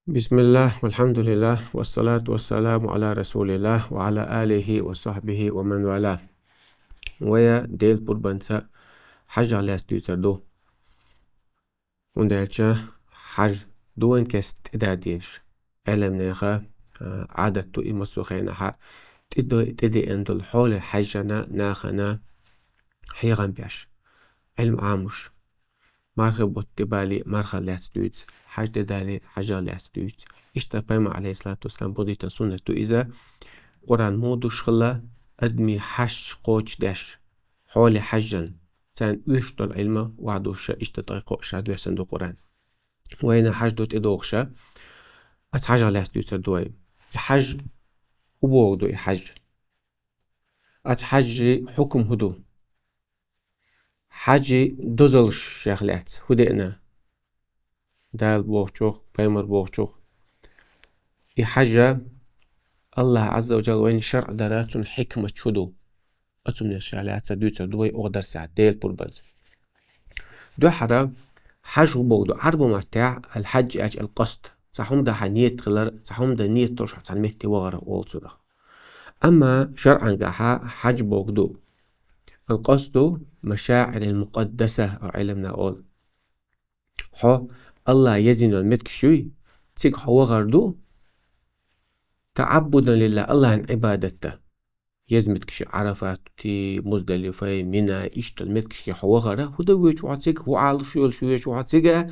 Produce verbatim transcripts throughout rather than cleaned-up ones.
بسم الله والحمد لله والصلاة والسلام على رسول الله وعلى آله وصحبه ومن والاه. Вай Делан пурбанца хьажах лаьцна дуьйцур ду. ХӀунда аьлча хьаж ду вайн кест тӀедадеш. Ӏеламнаха, а, Ӏадат ду и массо а хенахьа тӀедо-, тӀедеана долу хьоле хьаьжжина нахана хьехам беш. Ӏилма Ӏамош. Мархи бутт тӀебале, мархах лаьцна дуьйцу. Хьаж тӀедале, хьажах лаьцна дуьйцу. Иштта Пайхамар, алейхиссалату вассалам, бухадайтина суннат ду иза. Къуръан муха деш хилла, адамийн хьашташ кхочушдеш, хьоле хьаьжжина. Царна оьшуш долу Ӏилма охьадуссуш, иштта тӀекхочуш доьссина ду Къуръан. Вайна хьаж ду тӀедогӀуш, аса хьажах лаьцна дуьйцур ду вай. И хьаж, хӀун бохург ду и хьаж? Аса хьажжи хьукам хӀун ду? Хьажи дозаллаш шех лаьцна хӀун деана? Дала бохучух, Пайхамар бохучух. И хьажа Аллах Азза ва Джалла вайна шарӀ дара, цунна хьикмат хӀун ду? Оцунна шех лаьцна дуьйцур ду вай оха дарсехь, Делан пурбанца. Дуьххьара, хьаж хӀун бохург ду? Ӏарбийн маттахь аль-хьадж аьлча аль-къасд. Цхьа хӀума дан хьан нийят хилар, цхьа хӀума дан нийят долуш хьо цхьана метте вахар олу цунах. Амма шарӀангахьа хьаж бохург ду: аль-къасду машаӀирил мукъаддаса, а Ӏеламнаха олу. Хьо Аллах езйина йолу меттигаш юй, цига хьо вахар ду, таӀаббудан лиллах, Аллахьан Ӏибадат дан. Еза меттигаш: Ӏарафати, Муздалифай, Минай, иштта меттигашка хьо вахара, хӀун дан воьдуш ву хьо цига, хӀун Ӏалаш йолуш воьдуш ву хьо цига,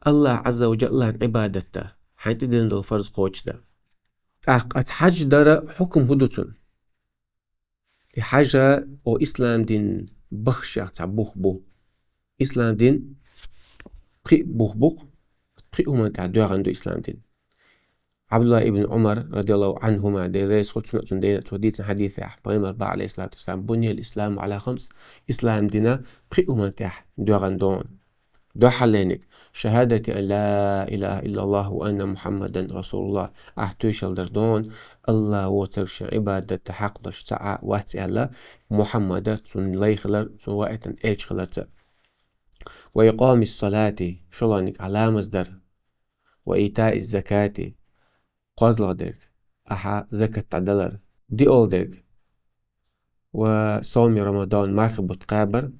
Аллах Азза ва Джалла, Аллахьан Ӏибадат дан, хьайна тӀедиллина долу фарз кхочушдан. ТӀаккха аса хьаж дара хьукам хӀун ду цунна? И хьажа о ислам дин бахшех цхьа бух бу. Ислам дин пхи бух бу-кх, пхи хӀуманна тӀехь доьгӀна ду ислам дин. Ӏабдуллах ибн Ӏумар, радияллаху Ӏанхума, Дела реза хуьлда цунна, цуьнан дена, цо дийцина хьадисехь, Пайхамар боху, алейхиссалату вассалам: «Буниял исламу Ӏала хамс», ислам дина пхи хӀуманна тӀехь доьгӀна ду. Дуьххьарлерниг: «Шахадати ан ла илаха иллаллах ва анна Мухаммадан расулуллах». Ахь тоьшалла дар ду, Аллах воцург шен Ӏибадат дан хьакъ долуш цхьа а вац аьлла, Мухаммада, цуьнан лай хилар, цо ваийтина элча хиларца. «Ва икъамис салати», шолгӀаниг: ахь ламаз дар. «Ва итаиз закати», кхозлагӀа дерг, ахьа закат дӀадалар, диъалгӀа дерг, «ва сауми Рамадан», мархи бутт кхабар,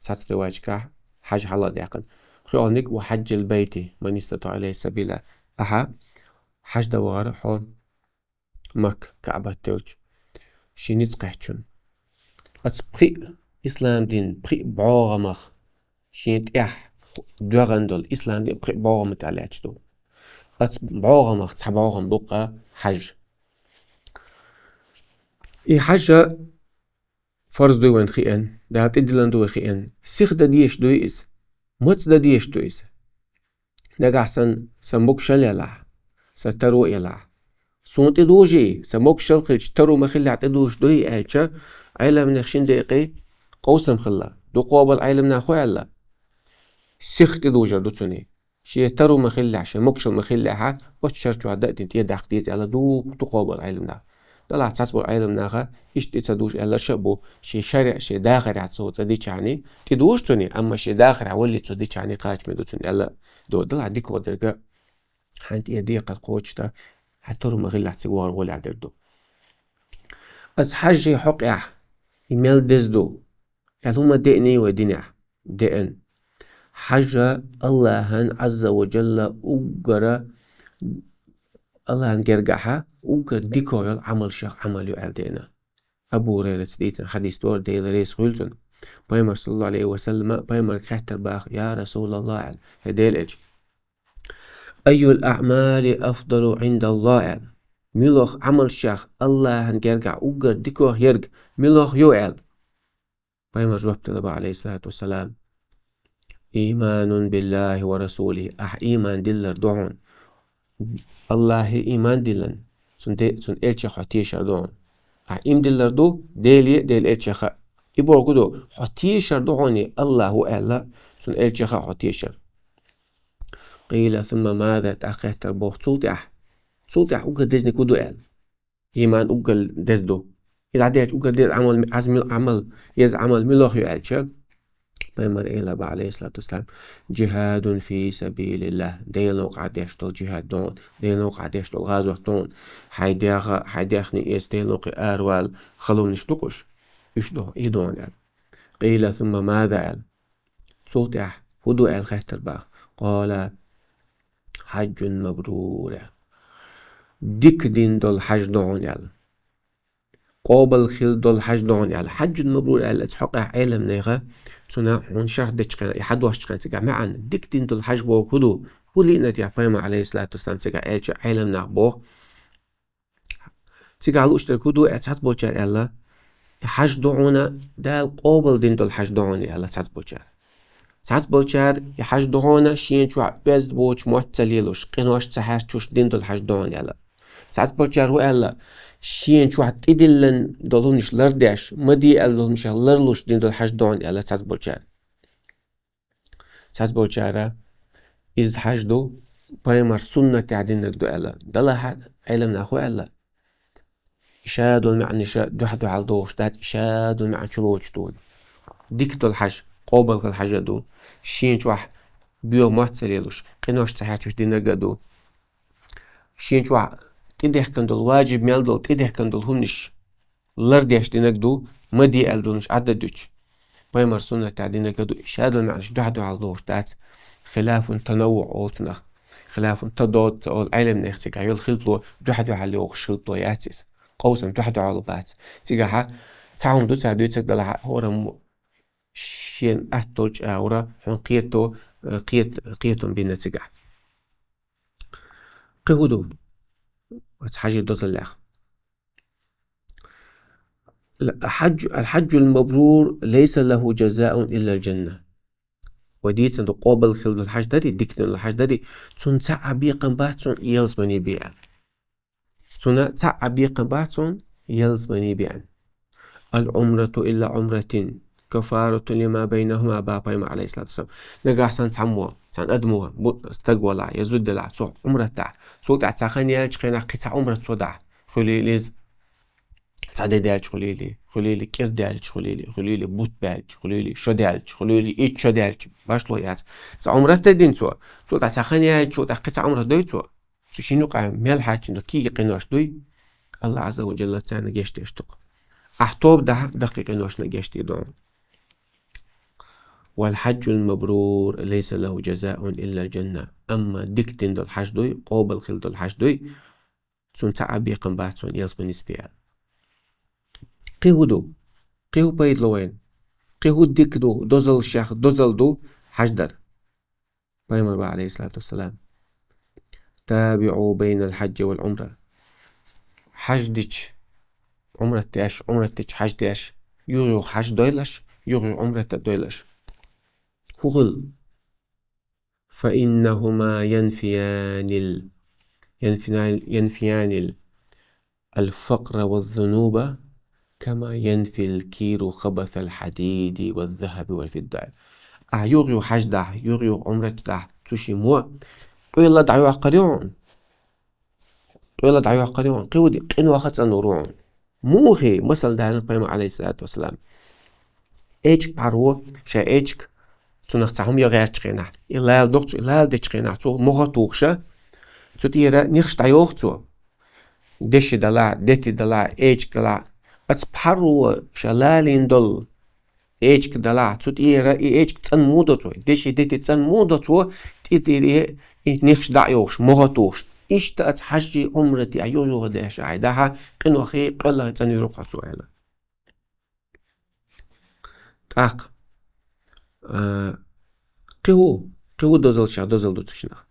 цхьацца риваяташкахь хьаж хьалха даьккхина. КхоалгӀаниг: «Ва хьажжил байти ман истатаӀа илайхи сабила», ахьа хьаж дан вахар хьо Макка, КаӀбат йолчу, шен ницкъ кхаьччун. Аса пхи а, ислам дин пхи а бӀогӀамах шен тӀехь доьгӀна долу, ислам дин пхи а бӀогӀамна тӀехь лаьтташ ду. Аса бӀогӀамах цхьа бӀогӀам бу-кх хьаж. И хьажа фарз дуй вайн хиъна, Дала тӀедиллина ду вай хиъна, сиха дан дезаш дуй иза, маца дан дезаш ду иза? Нагахь санна сан могушалла елахь, сан таро елахь, суна тӀедужий, сан могушалла хилча, таро ма хиллехь тӀедужуш дуй аьлча, Ӏеламнех шина декъе къовсам хилла. Дукха болу Ӏеламнаха хӀун аьлла? Сиха тӀедужур ду цунна. Шен таро ма хиллехь, шен могушалла ма хиллехьа, оцу шар чохь дан а дина тӀе даккха деза аьлла ду-, дукха болу Ӏеламнаха. Делахь цхьацца болу Ӏеламнаха иштта тӀе ца дужу аьлларш а бу, шен шаре, шен дахарехь цо ца дичахьний, тӀедужу цунна, амма шен дахарехь валлий цо дичахьний кхачаме ду цунна аьлла ду. Делахь дика гӀо дерг а, хьайн тӀе декхар кхочушдан, хьан таро ма хиллехь цига вахар гӀолехь дерг ду. Аса хьажжий хьокъехь, и мел деза ду, аьлла хӀума деъний вай динехь? Деана. Хьажа Аллахьан Азза ва Джалла уггара, Аллахьан гергахьа уггар дика йолу Ӏамалшех Ӏамал ю аьлла деана. Абу Хурайраца дийцина хьадис ду, Дела реза хуьлда цунна. Пайхамар, саллаллаху алейхи ва саллама, пайхамарга хаьттар боху: «Я Расулаллах», аьлла, хӀей Делан элча, «айюл аъмали афдалу Ӏиндаллах», аьлла. Муьлха Ӏамалшех Аллахьан гергахь уггар дика ерг муьлха ю аьлла? Пайхамара жоп делла боху, алейхиссалату вассалам: «Ийманун биллахи ва расулихи», ахь ийман диллар ду хьуна. Аллахье ийман диллина, цуьнан де-, цуьнан элчех хьо тешар ду хьуна. Ахь ийман диллар ду Деле а, Делан элчех а. И бохург ду, хьо тешар ду хьуна Аллах ву аьлла, цуьнан элчех а хьо тешар. Къийла: «Сумма маза?» ТӀаккха хаьттар боху: «Цул тӀаьхьа? Цул тӀаьхьа уггар дезаниг хӀун ду?» аьлла. Ийман уггар деза ду. И дӀаделча уггар деза Ӏамал, Ӏазмил Ӏамал, еза Ӏамал муьлха ю аьлча, Пайхамар элаба, алейхиссалату вассалам: «Джихадун фи сабилиллах». Дела новкъа деш дола джихад дон, Дела новкъа деш дола гъазот дон. Хьай дегӀа, хьай дегӀа ниес Дела новкъа аравала халонаш дукхуш. Уьш дон, и дон аьлла. «Къийла сумма маза?» аьлла. Цул тӀехьа хӀу ду аьлла хеттар бах. «Къала хьаджун мабрур». Дика дин дола хьаж дон аьлла. Къобал хила дола хьаж дон аьлла. Хьаджун мабрур аьлла, цхьокъехь Ӏеламнеха, цунна хьуна шарх дечкъена, и хьадошчкъена цигахь маьӀна. Дика дин дола хьаж боху хӀу ду? ХӀу лиъна тӀехь пайхамар, алейхиссалату вассалам, цигахь элча Ӏеламнах боху. Цигахь луъуш дерг хӀу ду, э, цхьацболчара аьлла. И хьаж дон Дала къобал дин дола хьаж дон аьлла цхьацболчара. Цхьацболчара и хьаж дон шен чохь оьзда боцу мотт ца лелуш, къинош ца хьаьрчуш дин дола хьаж дон аьлла. Цхьацболчара хӀу аьлла, шен чохь тӀедиллина долу хӀуманаш лардеш, ма де аьлла долу хӀуманаш ларлуш дин дола хьаж дон аьлла цхьацболчара. Цхьацболчара иза хьаж ду, пайхамар суннатехь динарг ду аьлла. Далахь Ӏеламнаха хӀу аьлла. Иша долу маьӀнаш дуьхь-дуьхьал дохуш дац, иша долу маьӀна чулоцуш ду. Дика долу хьаж, къобал хила хьаж а ду. Шен чохь боьха мотт ца лелуш, къинош ца хьаьрчуш динарг а ду. Шен чохь тӀедехкина долу, важиб мел долу, тӀедехкина долу хӀуманаш лардеш динарг ду, ма де аьлла долунаш Ӏадда дуьтуш. Пайхамар суннатехь динарг а ду, иша долу маьӀнаш дуьхь-дуьхьал дохуш дац. Хилафун танаввуъ олу цунах. Хилафун тадод ца олу Ӏеламнех цигахь йолу хилпало дуьхь-дуьхьал йохуш хилпало яц иза. Къовсам дуьхь-дуьхьал бац. Цигахьа цхьа хӀума ду цара дуьйцург далахь, хӀораммо шена атта долчу агӀора хьуна кхето, э, кхет-, кхетам бина цигахь. Кхин хӀу ду оцу хьажи дозаллех? Хьаджу-, аль-хьаджул мабрур лайса лаху джазаун илла аль-джанна. Вай дийцина ду, къобал хила долу хьаж дарий, дика долу хьаж дарий, цунна цхьа а бекхам бац цунна ялсамани бен. Цунна цхьа а бекхам бац цунна ялсамани бен. Аль-умрату илла умратин кафаратун лима байнахума, бах пайхамар, алейхиссалату вассалам. Нагахь санна цхьаммо, цхьана адамо, бу-, стаг валахь, я зуда делахь, цо умрат дахь. Цул тӀаьхьа цхьа хан яьлча хенахь кхин цхьа умрат цо дахь. Хуьлийла иза цхьа де даьлча хуьлийла, хуьлийла кӀира даьлча хуьлийла, хуьлийла бутт баьлча хуьлийла, шо даьлча хуьлийла, итт шо даьлча, башхало яц. Цхьа умрат дина цо. Цул тӀаьхьа цхьа хан яьлча, цул тӀаьхьа кхин цхьа умрат дой цо. Цу шина юкъахь мел хьаьрчина ду кегий къинош дуй, Аллах Азза ва Джалла царна гечдеш ду-кх. Ахь тоба дахь, даккхий къиношна гечдийр ду хьуна. Валь-хьаджул мабрур лайса лаху джазаун илла аль-джанна. Амма дика дина долу хьаж дуй, къобал хила долу хьаж дуй, цунна цхьа а бекхам бац цунна ялсамани бен. Кхин хӀу ду? Кхин хӀу пайда ло вайна? Кхин хӀу дика ду, дозаллех дозалла ду хьаж дар? Пайхамар бах, алейхиссалату вассалам: «Табиъу байнал хьаджи валь умра». Хьаж дича умрат деш, умрат дича хьаж деш, юха-юха хьаж дойлаш, юха-юха умрат а дойлаш. ХӀу хила? «Фа иннахума янфиянил, янфиянил, янфиянил аль-факра ва зунуба, кама янфил киру хабасал хьадиди ва захаби валь фидда». Ахь юха-юха хьаж дахь, юха-юха умрат дахь, цу шиммо къола дӀайоккхур ю хьуна. Къола дӀайоккхур ю хьуна. Кхин хӀу ду? Къиношха цӀанвур ву хьуна. Муха? Масал далийна пайхамар, алейхиссалату вассалам. Эчиг пхьарво, шен эчиг, цунах цхьа хӀума ян гӀертачу хенахь, и лала доккху цо, и лала дечу хенахь, цо мохо а тухуш, цу тӀера нехаш дӀайоху цо. Деши далахь, дети далахь, эчиг далахь, оцу пхьарво ша лалийна долу эчиг далахь, цу тӀера и эчиг цӀан муха до цо, деши дети цӀан муха до цо, тӀе-тӀера и нехаш дӀа а йохуш, мохо а тухуш. Иштта оцу хьажи, умрати а юха-юха деш ахь дахь, къиношхи къола цӀанвур ву-кх хьо цо аьлла. ТӀаккха, а, кхин хӀу, кхин хӀу дозаллех дозалла ду цу шинах?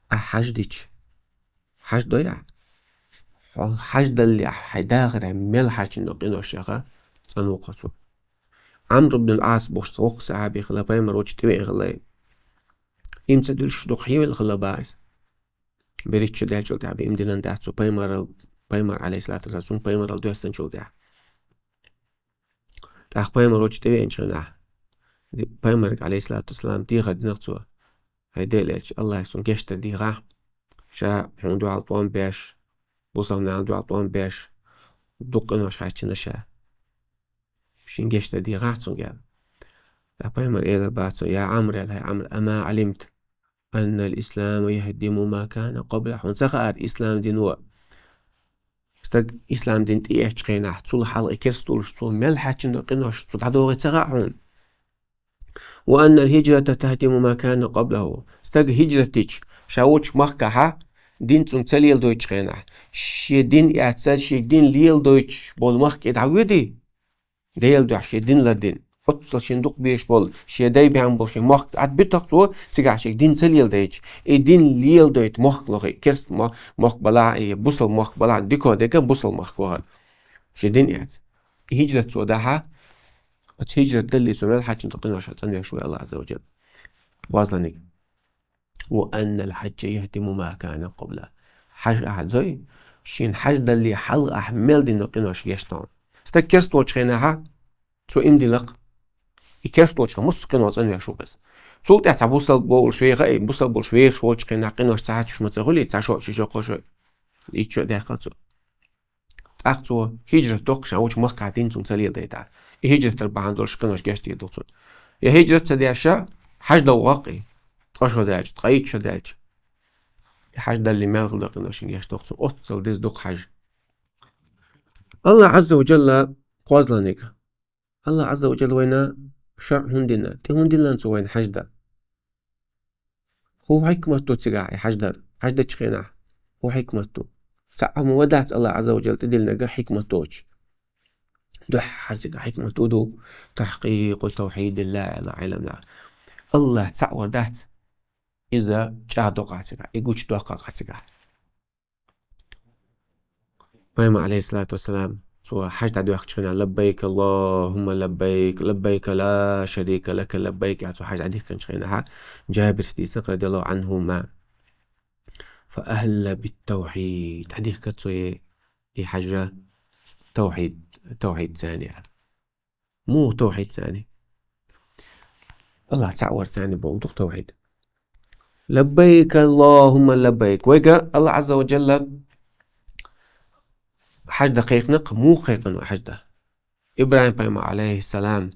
Ахь хьаж дича, хьаж дой ахь? Хьо хьаж даллехь, хьайн дахарехь мел хьаьрчина долу къиношех цӀанву-кх хьо цо. Ӏамр ибн аль-Ӏас бохуш воккха сахьаби хилла, пайхамар волчу тӀевеана хилла. Ийман ца дуьллуш дукха хьийвелла хилла бах иза. БерхӀитта шу даьллачул тӀаьхьа бен ийман диллина дац цо пайхамарал, пайхамар, алейхиссалату вассалам, цунна пайхамарал доьссинчул тӀаьхьа. ТӀаккха пайхамар волчу тӀевеанчу хенахь, пайхамарга, алейхиссалату вассалам, дехар дина-кх цо: «ХӀай Делан элча, Аллахьа суна гечдар дехахь, ша хьуна дуьхьал тӀом беш, бусалба нахана дуьхьал тӀом беш, дукха къинош хьаьрчина ша. Шена гечдар дехахь цунга», – аьлла. ТӀаккха пайхамар элар бац цо: «Я Ӏамр, — аьлла, — хӀай Ӏамр, ама Ӏалимта, аннал ислама яхдиму ма кана къабла». Хьуна ца хаьара ислам дино, стаг ислам дин тӀеэцчу хенахь, цул хьалха и керста волуш, цо мел хьаьчна долу къинош, цо дӀадохий ца хаьа хьуна? «Ва аннал хӀиджрата тахдиму ма кана къаблаху». Стаг хӀиджрат дича, ша волчу махкахьа, дин цунна ца леладойтучу хенахь, шен дин эцна, шен дин леладойтуш болу махка и дӀавоьдий? Делан дуьхьа шен дин лардина, оццул шен дукха беш болу, шен дай бен болу шен мохк Ӏад буьту-кх цо, цигахь шен дин ца леладайтуш, и дин леладойту мохк лохий, керста мо-, мохк балахь, и бусалба мохк балахь, дика дерг бусалба мохк вахана. Шен дин эцна. И хӀиджрат цо дахьа, оцу хӀиджрат даллий цо мел хьаьчна долу къинош цӀанвеш ву Аллах Азза ва Джалла. Вазланиг. «Ва аннал хьаджа яхдиму ма кана къабла». Хьаж ахь дой, шен хьаж даллий хьалха ахь мел дина къинош гечдо. Стаг керста волчу хенахьа, цо иман дина-кх, и керста волчу хенахь массо а къинош цӀанвеш ву иза. Цул тӀаьхьа цхьа бусалба волуш веха, и бусалба волуш вехаш волчу хенахь къинош цхьа хьаьчча ма ца хуьлий, цхьа шо, ши шо, кхо шо, итт шо даьккхина цо. ТӀаккха цо хӀиджрат доккхуш, ша волчу махкахь дин цунна ца леладайтахь, и хӀиджрат дар бахьана долуш къинош гечдийр ду цунна. Я хӀиджрат ца деш ша, хьаж дан ву гӀаккхий, ткъа шо даьлча, ткъа итт шо даьлча, и хьаж даллий мел хилла къинош гечдо-кх цунна, оццул деза ду-кх хьаж. Аллах Азза ва Джалла кхозланиг. Аллах Азза ва Джалла вайна шаръ хӀунда дина, тӀе хӀунда диллина цо вайна хьаж дан? ХӀун хьикмат ду цигахь и хьаж дар? Хьаж дечу хенахь хӀун хьикмат ду? Цхьа а хӀума ма дац Аллах Азза ва Джалла тӀедиллинарг хьикмат доцуш. Дуьххьара цигахь хьикмат хӀун ду? Тахькъикъу тавхьидиллахи аьлла Ӏеламнаха. Аллах цхьаъ вар дац, иза чӀагӀдо-кх цигахь, и гучудоккху-кх цигахь. Пайхамар, алейхиссалату вассалам, цо хьаж дӀадоьхкучу хенахь: «Лаббайк Аллахумма лаббайк, лаббайк ла шарика лака лаббайк», — аьлла цо хьаж дӀадихкинчу хенахь, Джабирс дийцина, радияллаху анхума. «Фа ахьалла бит-тавхьид». ДӀадихкира цо и, и хьажа тавхьид, тавхьид цани аьлла. Муха тавхьид цани? Аллах цхьаъ вар цани бохург ду-кх тавхьид. «Лаббайк Аллахумма лаббайк». Вайга Аллах Азза ва Джалла хьаж дан кхайкхина-кх, муха кхайкхина вай хьаж дан? ИбрахӀим пайхамар, алейхиссалам,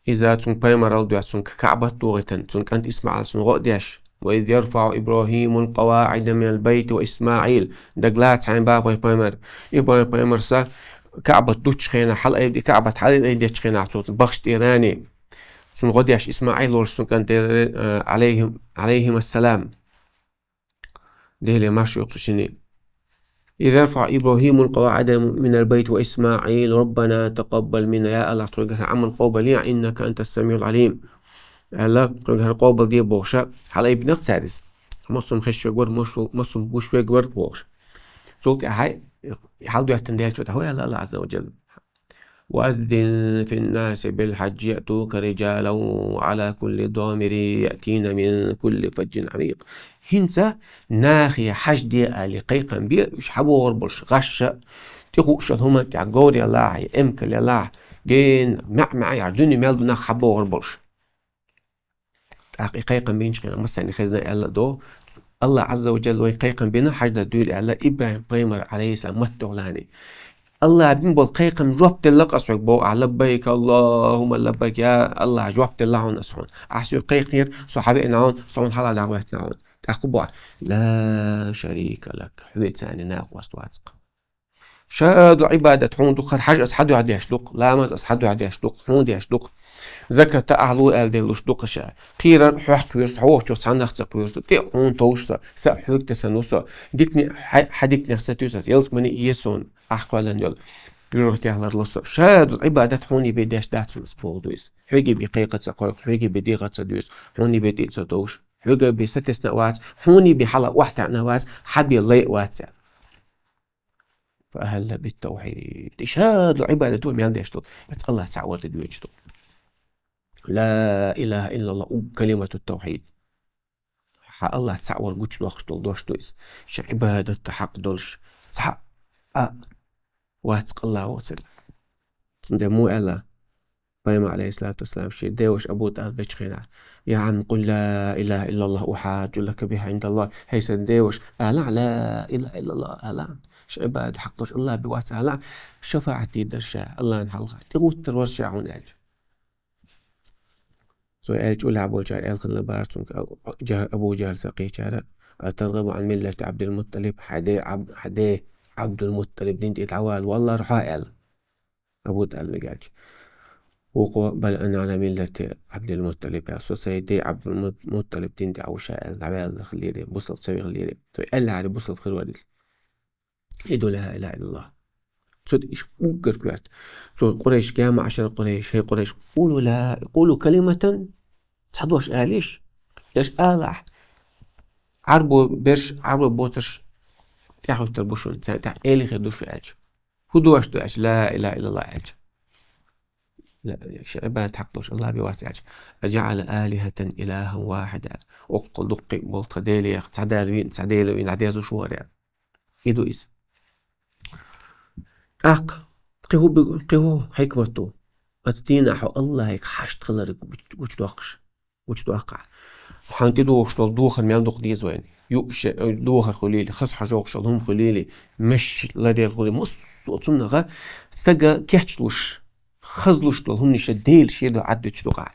иза цуьнга пайхамаралла доьхна, цуьнга КаӀбат дохийтина, цуьнан кӀант ИсмаӀил цунна гӀо а деш. «Ва из ярфаӀу ИбрахӀимул къаваӀида минал байти ва ИсмаӀил». Дагалаца хьайн бах вай пайхамар. ИбрахӀим пайхамарса КаӀбат дуччу хенахь, хьалаайб-, КаӀбат хьалаайбечу хенахь цо бахча тӀерани. Цунна гӀо деш ИсмаӀил волуш цуьнан кӀант дера, э, алейхим-, алейхимассалам. Деле марш ю цу шине. «Из ярфаӀу ИбрахӀимул къаваӀида минал байти ва ИсмаӀил, Раббана такъаббал минна». Я Аллах, тхоьгара Ӏамал къобалъе, иннака антас самиӀул Ӏалим. Аьлла, тхоьгара къобалде бохуша, хьалаайбина-кх цара иза. Массо а хезаш верг вара, массо а гуш верг вара бохуш. Цул тӀаьхьа хьалдоьттина делча тӀехь вай аьлла Аллах Азза ва Джалла: «Ва аззин фин-наси бил-хьажжи яътука риджалан ва Ӏала кулли домирин яътина мин кулли фажжин Ӏамикъ». ХӀинца нахе хьаж де аьлла кхайкхам бе, уьш хьабогӀур болуш гӀаш а, тӀехуъуш йолу хӀуманна тӀехь говр ялахь, эмкал ялахь, гена, маьӀ-маьӀ яхь, дуьне мел ду нах хьабогӀур болуш. ТӀаккха и кхайкхам бинчу хенахь массарна хезна аьлла а до, Аллах Азза ва Джалла вай кхайкхам бина хьаж дан дуьйла аьлла ИбрахӀим пайхамар, алейхиссалам, маттахӀлани. Аллах бина болу кхайкхам жоп делла-кх ас хьоьга боху ахь: «Лаббайк Аллахумма лаббайк», я Аллах, жоп делла хьуна ас хьуна. Ахь соьга кхайкхира, со хьан веана хьуна, со хьуна хьалха дӀагӀоьттина хьуна. ТӀаккха боху: «Ла шарика лак», хьоьца цхьана накъост вац-кх. Ша ду Ӏибадат хьуна ду-кх, хӀара хьаж ас хьан дуьхьа деш ду-кх, ламаз ас хьан дуьхьа деш ду-кх, хьуна деш ду-кх. Закат а ахь лур аьлла деллуш ду-кх ша. Кхийрар хьох кхоьру со, хьо воцчух цхьаннах ца кхоьру со, тӀе а хьуна товш со, са а хьоьга тесна ву со. Дикане хьа-, хьан диканех сатуьйсу ас, ялсамани а еза суна, ахь кхоьллина йолу юьртахь ларло со. Ша ду Ӏибадат хьуна бен деш дац хьуна ас боху ду иза. Хьоьга бен кхайкха ца кхойкху, хьоьга бен дегӀа ца доьсу, хьуна бен тӀе а ца товш, хьоьга бен сатесна а вац, хьуна бен хьала охьатаьӀна а вац, хьан бен лай а вац аьлла. Фа ахьалла бит-тавхьид. И ша ду Ӏибадат вай мел деш ду. Эцу Аллах цхьаъ вар тӀедоьжуш ду. Ла илаха иллаллах, уггар калимату тавхьид. Хьан Аллах цхьаъ вар гучудоккхуш долу дош ду иза. Шен Ӏибадат дан хьакъ долуш цхьаъ а вац-кх Аллах воцург. Цундела муха аьлла пайхамар, алейхиссалату вассалам, шен деваша Абу ТӀалиб бечу хенахь: «Я Ӏам, къул ла илаха иллаллах ухьаджу лака биха Ӏиндаллах». ХӀей сан деваша, алахь, ла илаха иллаллах, алахь. Шен Ӏибадат хьакъ долуш Аллах бен вац, алахь. ШафаӀат дийр дара ша Аллахьна хьалха. ТӀегӀуттур вара ша хьуна аьлча. Цо аьлча, уллехь болчара аьлла хилла бахара цунга, Абу Джахьла кхечара: «أترغب عن ملة عبد المطلب, хьа даь Ӏаб-, хьа даь Ӏабдул-МутӀалиб дин тӀа дӀавала валлара хьо?» — аьлла. Абу ТӀалибага аьлча, вукхо: «بل أنا على ملة عبد المطلب», — аьлла. «Со сай даь Ӏабдул-МутӀ-, МутӀалиб дин тӀа ва ша», — аьлла, дӀаваьлла хилара, бусалба ца ваьлла хилара. Цо аьллехьара бусалба хир вара иза. И ду ла илахӀа иллаллахӀ. Цо иш уггар коьрта. Цо Къурайшага: «يا معشر قريش, хӀей Къурайш, قولوا لا, قولوا كلمة, цхьа дош алалаш, аш алахь, Ӏарбо берш, Ӏарбо боцурш тӀехьахӀуьттур бу шуна, царна тӀехь эли хир ду шу», — аьлча. «ХӀун дош ду?» — аьлча, «لا إله إلا الله», — аьлча. Ла, ши Ӏибадат хьакъ долуш АллахӀ бен вац аьлча. «أجعل آلهة إلها واحدا». Оццул дуккха а болу тхан Дела яха, цхьа Дала вийна, цхьа Дела вийна, дӀадеза шу вара. И ду иза. ТӀаккха кхин хӀун бу-, кхин хӀун хьикмат ду? Оцу дийнахь хьо АллахӀе хьашт хилар гуч-, гучудоккхуш. Гучудоккху. Хьайна тӀедогӀуш долу духар мел дукха деза вайна. Юуш, э, духар хуьлийла, хаза хьожа йогӀуш йолу хӀума хуьлийла, меш ларъяла хуьлийла, массо а цунах стага кечлуш, хазлуш долу хӀуманаш Дела шен дуьхьа Ӏаддуьтуш ду-кх.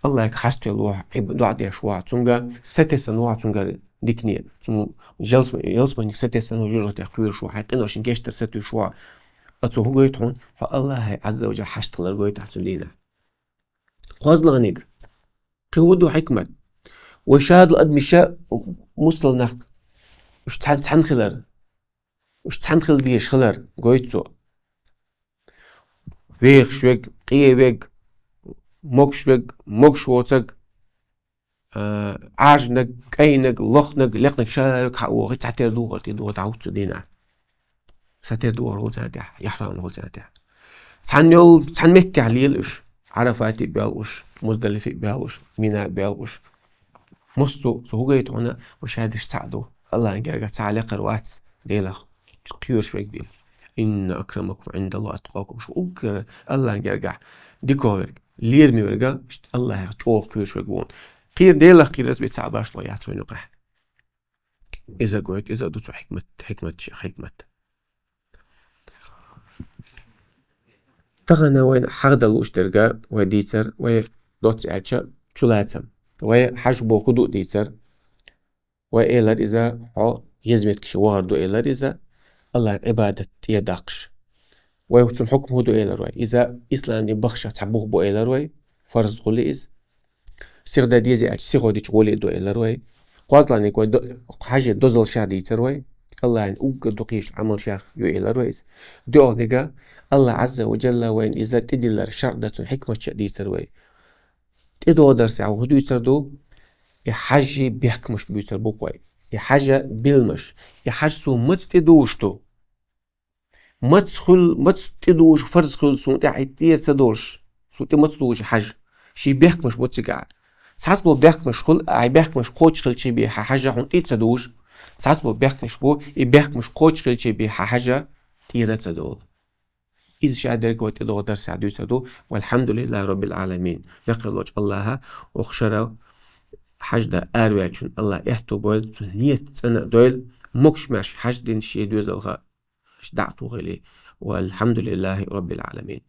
АллахӀе хьаставелла ву хьо, Ӏиб-, доӀа деш ву хьо, цуьнга сатесна ву хьо, цуьнгара дикане, цуьнан ялсма-, ялсаманиг сатесна ву хьо, жожагӀатех кхоьруш ву хьо, хьайн къиношна гечдар сатуьйсуш ву хьо. Оцо хӀун гойту хьуна? Хьо АллахӀе Ӏазза ва Джалла хьашт хилар гойту хьуна цу дийнахь. КхозлагӀниг. Кхин хӀун ду хьикмат? Вай шадолу адамаш, муслим нах, уьш цхьаьна, цхьаьна хилар, уьш цхьаьна хила безаш хилар гойту цо. Вехаш верг, къен верг, могуш верг, могуш воцург, а, Ӏаьржаниг, кӀайниг, лохниг, лекханиг, ша верг хьа а вохий, цхьатера духар тӀе духар дӀахӀутту цу дийнахь. Цхьатера духар хуьлу царна тӀехь, ихьрам хуьлу царна тӀехь. Цхьана йолу, цхьана меттехь лела уьш. Ӏарафате а боьлху уьш, Муздалифе а боьлху уьш, Мина а боьлху уьш. Массо а цо хӀун гойту хьуна, уьш шадерш цхьаъ ду. АллахӀан гергахь цхьа а лекхар вац, Делах кхоьруш верг бен. «إن أكرمكم عند الله أتقاكم». Шу уггар АллахӀан гергахь дика верг, лераме верг, АллахӀах чӀогӀа кхоьруш верг ву. Кхера Делах кхерарца бен цхьа а башхалла яц вайна юкъахь. Иза гойту, иза ду цу хьикмат, хьикмат, ши хьикмат. Тахана вайна хьахдала лууш дерг вай дийцар, вай доцца аьлча чулацам. Вай хьажа бохург ду дийцар. Вай элар иза, хьо еза меттигашка вахар ду элар иза, АллахӀан Ӏибадат тӀера даккхаш. Вай цуьнан хьукам хӀун ду элар вай. Иза ислам дин бахча цхьа бух бу элар вай, фарз хуьлу иза. Сиха дан деза аьлча, сихо дича гӀоле а ду элар вай. КхозлагӀниг вай до-, хьажа дозаллаш дийцар вай. АллахӀан уггар дукха йиш йолу Ӏамалш ю элар вай иза. ДоьалгӀниг, АллахӀ Ӏазза ва Джалла вайна иза тӀедиллар шарӀ дар цуьнан хьикматаш дийцар вай. ТӀедогӀу дарсехь хӀун дуьйцур ду? И хьажий бехкамаш буьйцур бу-кх вай. И хьажа билмаш. И хьажа цо маца тӀедужуш ду? Маца хуьл-, маца тӀедужу фарз хуьлу суна тӀехь и тӀера ца долуш? Суна тӀе маца дужу и хьажа? Шен бехкамаш бу цигахь. Цхьацца болу бехкамаш хуьлу, а и бехкамаш кхочушхилча бен хьан хьажа хьуна тӀе ца дужу. Цхьацца болу бехкамаш бу, и бехкамаш кхочушхилча бен хьан хьажа тӀера ца долу. Иза шадерг вай тӀедогӀу дарсехь дуьйцур ду. والحمد لله رب العالمين. Бекхаллачу АллахӀа, оха шарал хьажа дан араваьллачун АллахӀ аьтто бойла, цуьнан нийят цӀена а дойла, могуш-маьрша хьаждина шен доьзалха дӀа а тухийла. والحمد لله رب العالمين.